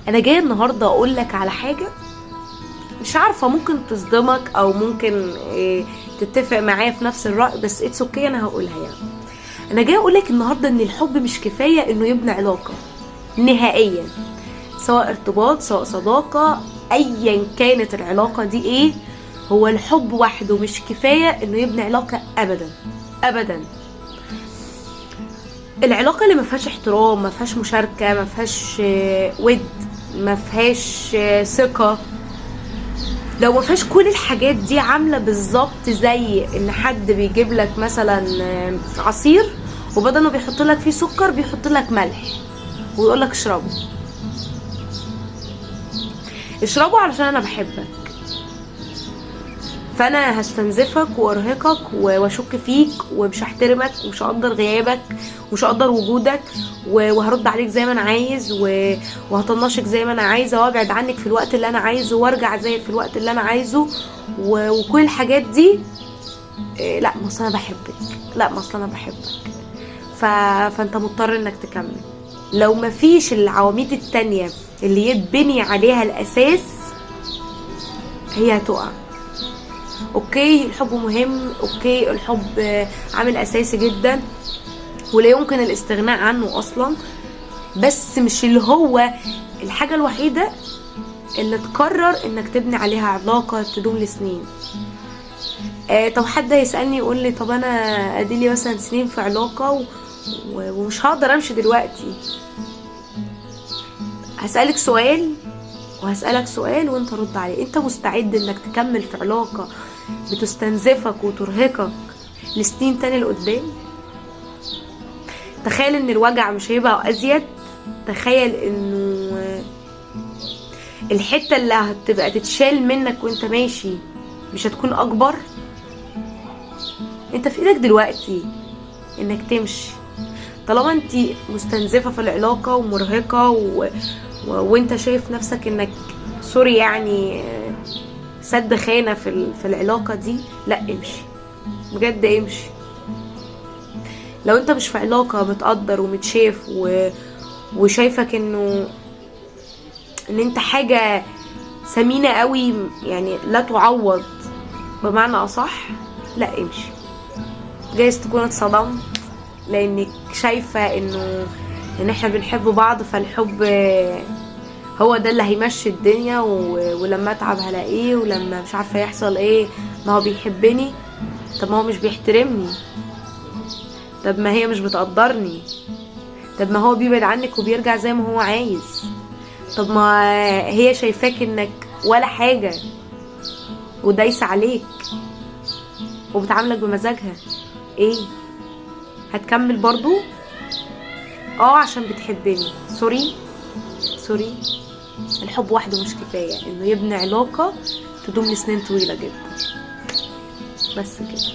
انا جاية النهارده اقول لك على حاجة مش عارفه ممكن تصدمك او ممكن تتفق معايا في نفس الراي، بس it's okay، انا هقولها. يعني انا جاية اقول لك النهارده ان الحب مش كفاية انه يبني علاقة نهائيا، سواء ارتباط سواء صداقه، ايا كانت العلاقة دي ايه، هو الحب وحده مش كفاية انه يبني علاقة ابدا ابدا. العلاقة اللي ما فيهاش احترام، ما فيهاش مشاركة، ما فيهاش ود، ما فيهاش ثقة، لو ما فيهاش كل الحاجات دي، عامله بالظبط زي ان حد بيجيب لك مثلا عصير، وبدل ما بيحط لك فيه سكر بيحط لك ملح ويقول لك اشربه اشربه علشان انا بحبك، فانا هستنزفك وارهقك واشك فيك ومش هحترمك ومش هقدر غيابك ومش هقدر وجودك، وهرد عليك زي ما انا عايز، وهطنشك زي ما انا عايزه، وابعد عنك في الوقت اللي انا عايزه، وارجع زي في الوقت اللي انا عايزه، وكل الحاجات دي. إيه، لا ما اصل انا بحبك، لا ما اصل انا بحبك، فانت مضطر انك تكمل. لو ما فيش العواميد التانية اللي يتبني عليها الاساس هي هتقع. okay الحب مهم، okay الحب عامل اساسي جدا ولا يمكن الاستغناء عنه اصلا، بس مش اللي هو الحاجة الوحيدة اللي تقرر انك تبني عليها علاقة تدوم لسنين. طب حد يسألني يقول لي طب انا اديلي مثلا سنين في علاقة ومش هقدر امشي دلوقتي. هسألك سؤال وهسألك سؤال وانت رد عليه. انت مستعد انك تكمل في علاقة بتستنزفك وترهقك لسنين تاني لقدام؟ تخيل ان الوجع مش هيبقى ازيد، تخيل انه الحتة اللي هتبقى تتشال منك وانت ماشي مش هتكون اكبر. انت في ايدك دلوقتي انك تمشي طالما انت مستنزفة في العلاقة ومرهقة وانت شايف نفسك انك sorry يعني سد خانة في العلاقة دي. لا امشي بجد، امشي. لو انت مش في علاقة متقدر ومتشاف وشايفك انه ان انت حاجة ثمينة قوي يعني لا تعوض بمعنى اصح، لا امشي. جايز تكون اتصدمت لانك شايفة انه ان احنا بنحب بعض، فالحب هو ده اللي هيمشي الدنيا، ولما اتعب هلاقيه، ولما مش عارفة يحصل ايه ما هو بيحبني. طب ما هو مش بيحترمني، طب ما هي مش بتقدرني، طب ما هو بيبعد عنك وبيرجع زي ما هو عايز، طب ما هي شايفاك انك ولا حاجة ودايسة عليك وبتعاملك بمزاجها. ايه هتكمل برضو؟ عشان بتحبني. sorry sorry، الحب وحده مش كفاية انه يبني علاقة تدوم لسنين طويلة جدا. بس كده.